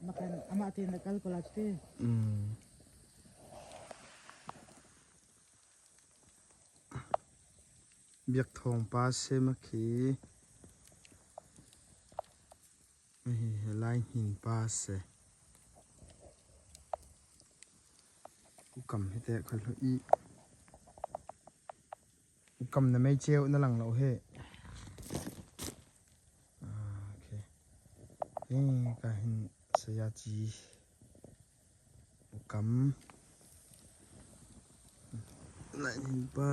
Makan amah tein na kal ko la cu Mm. Biak Thawng pa sem a khi. Hihi Lai Hnin pa si. Ukam hi teh khoi hlo i. Ukam na mei ceu na lang lo he. Ah, okay. Hi ka hin sayaci ukam. Lai Hnin pa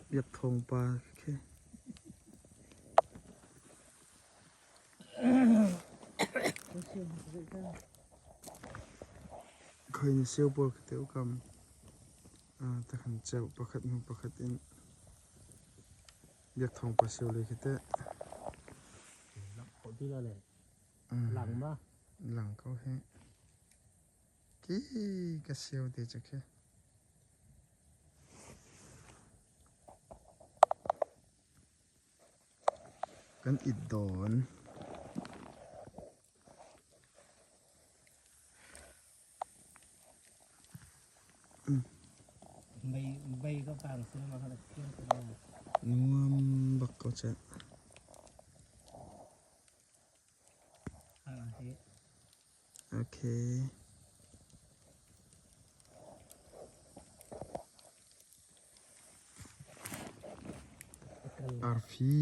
Biak Thawng pa khi. Khoi na seu pawl khi teh ukam. Takhan ceuh pakhat hnu pakhat in Biak Thawng pa seu lei khi teh. Lang khawh ti la le. Lang ma? Lang ko he. Ki ka seu te cu khi. Kan it dawn. Mei ka vang si ma kha thiang ko. Nuam bak ko ceh. Okay. Arfi.